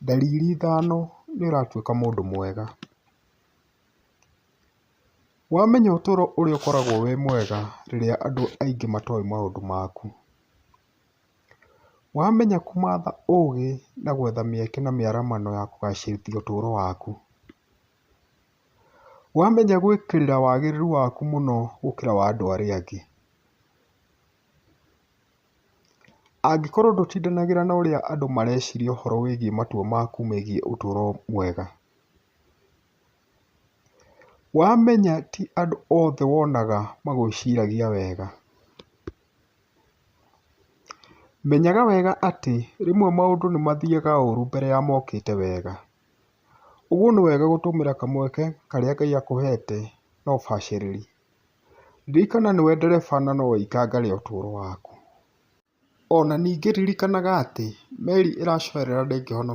Ndariri ithano nĩũratuĩka mũndũ mwega. Wamenya ũtũro ũrĩa ũkoragwo wĩ mwega rĩrĩa andũ aingĩ matoĩ maũndũ maku. Wamenya kũmatha ũgĩ na gwetha mĩeke na mĩaramano ya kũgacĩrithia ũtũro waku. Wamenya gwĩkĩrĩra wagĩrĩru waku mũno gũkĩra wa andũ arĩa angĩ. Angĩkorwo ndũtindanagĩra na ũrĩa andũ mareciria ũhoro wĩgiĩ matua maku megiĩ ũtũro mwega. Wamenya ti andũ othe wonaga magwĩciragia wega. Menyaga wega atĩ rĩmwe maũndũ nĩmathiaga ũru mbere ya mokĩte wega, ũguo nĩ wega gũtũmĩra kamweke karĩa Ngai akũhete na ũbacĩrĩri. Ririkana nĩwe ndereba na nowe ikanga rĩa ũtũro waku. Ona ningĩ ririkanaga atĩ meri ĩracoerera ndĩngĩhonoka.